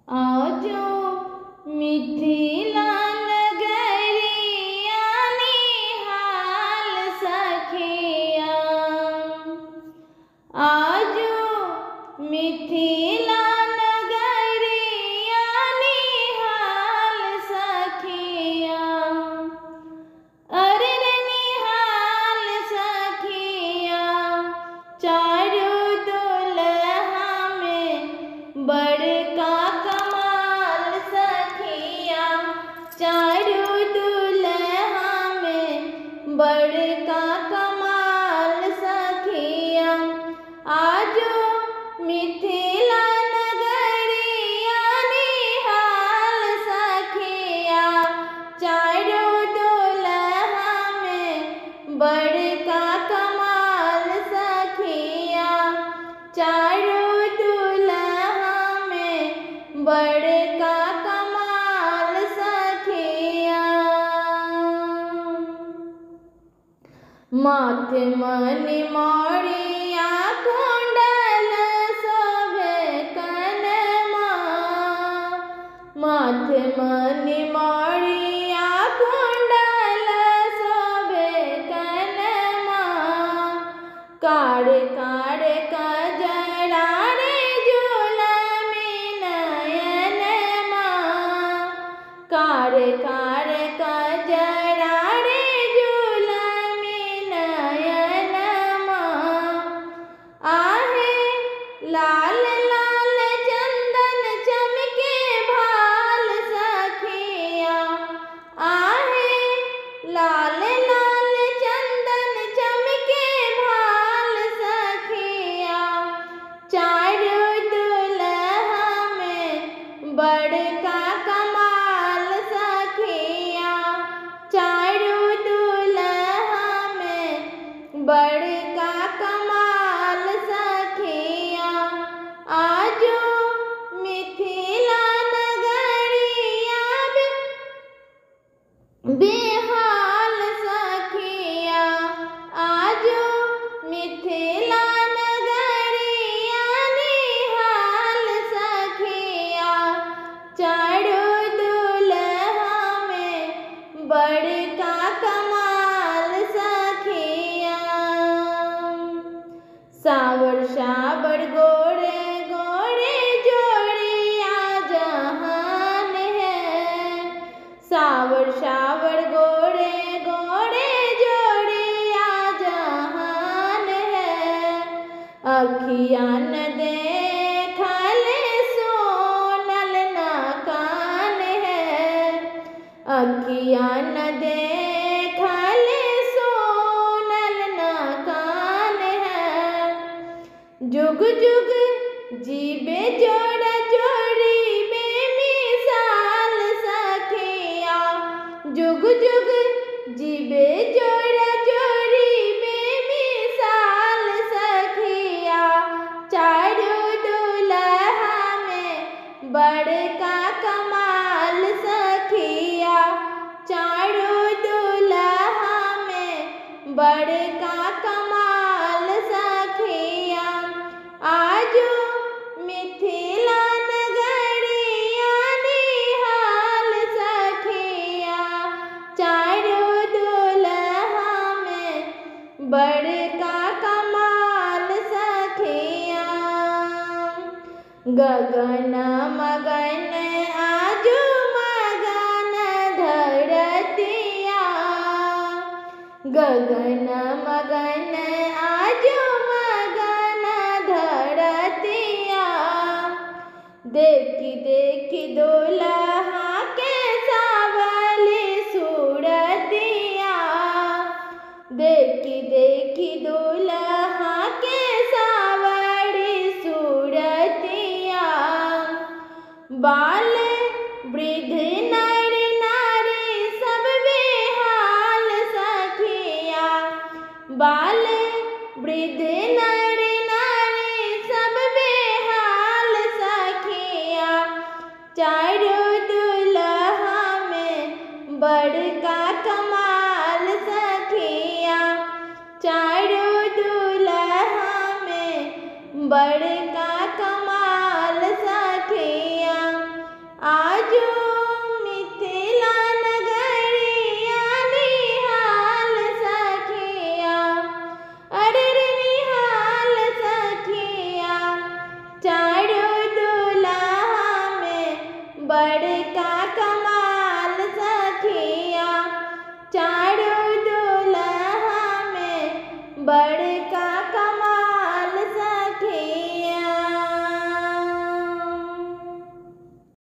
आजो मिथिला नगरिया निहाल सखिया, आजो मिथिला नगरिया निहाल सखिया, अरे रे निहाल सखिया। चारू दुल्हा में बड़का कमाल सखिया, चारू दुल्हा में बड़का कमाल सखिया। आजो मिथिला नगरिया निहाल सखिया, चारू दुल्हा में बड़का कमाल सखिया, चारू दुल्हा में बड़का कमाल सखिया। माथे मणि मौरिया कुंडल शोभे कनमा, माथे मणि मौरिया कुंडल शोभे कनमा। कार कार कजरा रे झूलमी नयनमा, कार कार कजरा रे झूलमी नयनमा। आहे लाल लाल चंदन चमके भाल सखिया, आहे लाल लाल चंदन चमके भाल सखिया। चारू दुल्हा में बड़का कमाल सखिया, चारू दुल्हा में बड़का कमाल सखिया। आजो मिथिला नगरिया बेहाल सखिया, आजो मिथिला नगरिया निहाल सखिया। चारू दुल्हा में बड़का कमाल सखिया। सावर सावर गोरे गोरे जोड़िया जहान है, सावर सावर गोरे गोरे जोड़िया जहान है। अखियाँ न देखल सोनल न कान है, अखियाँ न देखल सोनल न कान है। जुग जुग जीवे जोड़ा जोड़ी बेमिसाल सखिया, जुग जुग जीवे जोड़ा जोड़ी बेमिसाल सखिया। चारू दुल्हा में बड़का कमाल सखिया, चारू दुल्हा में बड़का कमाल सखिया। आजो मिथिला नगरिया निहाल सखिया, चारू दुल्हा में बड़का कमाल सखिया। गगन मगन आजो मगन धरतिया, गगन मगन आजो मगन धरतिया। देखी देखी दुल्हा के सावली सूरतिया, देखी देखी दुल्हा के सावली सूरतिया। बाल वृद्ध नर नारी सब बेहाल सखिया, बाल वृद्ध नर नारी सब बेहाल सखिया। चारू दुल्हा में बड़का कमाल सखिया, चारू दुल्हा में बड़का कमाल सखिया। बड़का कमाल सखिया। चारू दुल्हा में बड़